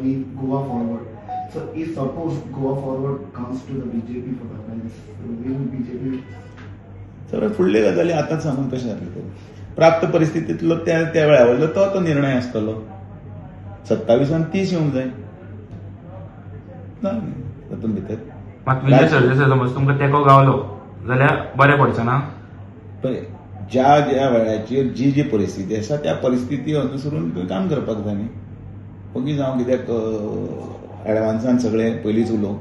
journey Goa Forward. So if suppose Goa Forward comes to the BJP for the alliance, will BJP? सगळे फुडले गजाली आतांच सांगून कशें जातलें ते? प्राप्त परिस्थितींतलो त्या त्या वेळा वयलो तो तो निर्णय आसतलो. 27आन 30 येवंक जाय ना तातूंत भितर. मात विजय सरदेसाय समज तुमकां तेंको गावलो जाल्यार बरें पडचें ना? पळय, ज्या ज्या वेळाचेर जी जी परिस्थिती आसा त्या परिस्थिती अनुसरून तुवें काम करपाक जाय न्ही. ओगीच हांव कित्याक एडवान्सान सगळें पयलींच उलोवं?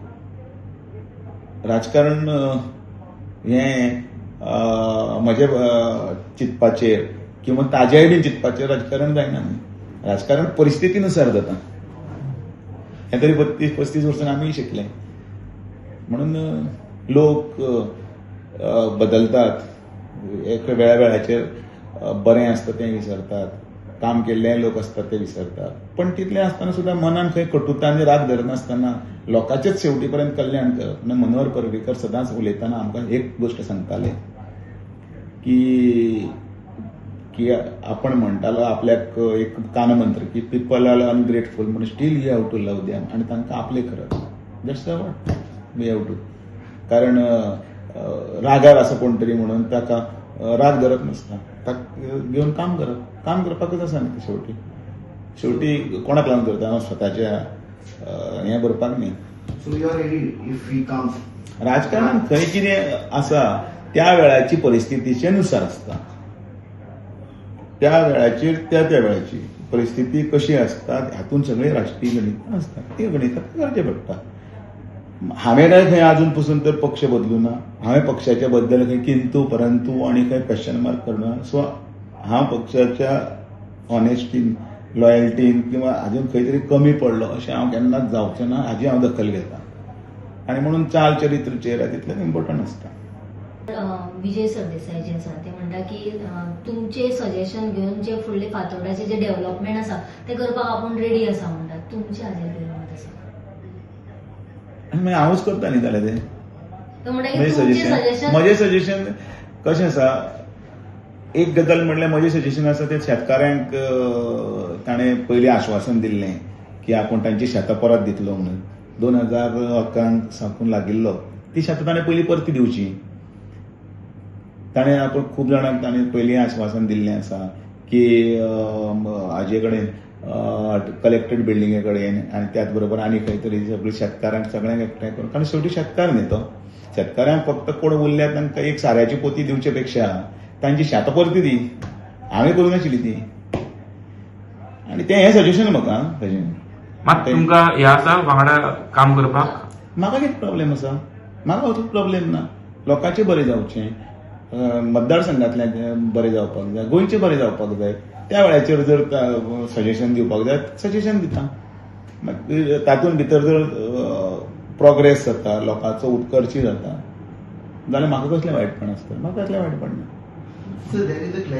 राजकारण हें म्हज्या चिंतपाचेर किंवा ताज्याय बीन चिंतपाचेर राजकारण जायना न्ही. राजकारण परिस्थितीनुसार जाता. हें तरी 32-35 वर्सां आमी शिकले. म्हणून लोक बदलतात, एक वेळा वेळाचेर बरें आसता तें विसरतात, काम केल्ले लोक आसतात ते विसरतात. पण तितलें आसतना सुद्दां मनान खंय कटुता आनी राग धरनासतना लोकांचेच शेवटी पर्यंत कल्याण करप. म्हणून मनोहर पर्रीकर सदांच उलयतना आमकां एक गोश्ट सांगताले की की आपण म्हणटालो आपल्याक एक कानमंत्र की "People are ungrateful," म्हणून still you have to love them आनी तांकां आपले करप. That's what we have to. कारण रागार आसा कोण तरी म्हणून ताका राग धरप नासता, ताका घेवन काम करप. काम करपाकच आसा न्ही. शेवटी शेवटी कोणाक लागून करता? हांव स्वताच्या हें भरपाक न्ही. So you are ready if he comes? राजकारणात खंय कितें आसा, त्या वेळाची परिस्थितीचे नुसार आसता. त्या वेळाचेर त्या त्या वेळाची परिस्थिती कशी आसता, हातून सगळे राजकीय गणितां आसतात. ती गणितां करचें पडटा. हांवें काय खंय अजून पसून तर पक्ष बदलू ना. हांवें पक्षाच्या बद्दल खंय किंतु परंतु आनी खंय क्वेश्चन मार्क करना. सो हांव पक्षाच्या ऑनेस्टीन, लॉयल्टीन किंवा अजून खंय तरी कमी पडलो अशें हांव केन्नाच जावचें ना, हाजी हांव दखल घेता. आनी म्हणून चाल चरित्र चेहरा तितलें इम्पॉर्टंट आसता. विजय सरदेसाय जे आसा ते म्हणटा की तुमचे सजेशन घेवन जे फुडले फातोर्डाचे जे डेव्हलपमेंट आसा ते करपाक आपूण रेडी आसा म्हणटा. तुमचे हाजेर कितें मत आसा? आनी मागीर हांवूच करता न्ही जाल्यार तें. तो म्हणटा की म्हजें तुमचे सजेशन सजेशन. म्हजें सजेशन कशें आसा, एक गजाल म्हणल्यार म्हजें सजेशन आसा तें शेतकाऱ्यांक ताणें पयलीं आश्वासन दिल्लें की आपूण तांची शेतां परत दितलो म्हणून. 2011 साकून लागिल्लो ती शेतां ताणें पयलीं परती दिवची. ताणें आपूण खूब जाणांक ताणें पयलीं आश्वासन दिल्लें आसा की हाजे कडेन, कलेक्टेड बिल्डिंगे कडेन आनी त्याच बरोबर आनी खंय तरी सगळीं शेतकारांक सगळ्यांक एकठांय करून. कारण शेवटी शेतकार न्ही तो. शेतकारांक फक्त कोण उरल्या तांकां एक साऱ्याची पोती दिवचे पेक्षा तांची शेतां परती दी. हांवें करूंक नाशिल्ली ती. आनी तें हें सजेशन म्हाका ताजें. मात तुमकां हें आसा वांगडा काम करपाक? म्हाका कितें प्रॉब्लेम आसा? म्हाका कसलो प्रॉब्लेम ना. लोकांचें बरें जावचें, मतदारसंघांतल्यान बरें जावपाक जाय, गोंयचें बरें जावपाक जाय. त्या वेळाचेर जर सजेशन दिवपाक जाय, सजेशन दिता. मागीर तातूंत भितर जर प्रोग्रेस जाता, लोकांचो उत्कर्शी जाता जाल्यार म्हाका कसलें वायटपण आसता? म्हाका कसलें वायटपण ना. So there is a clash.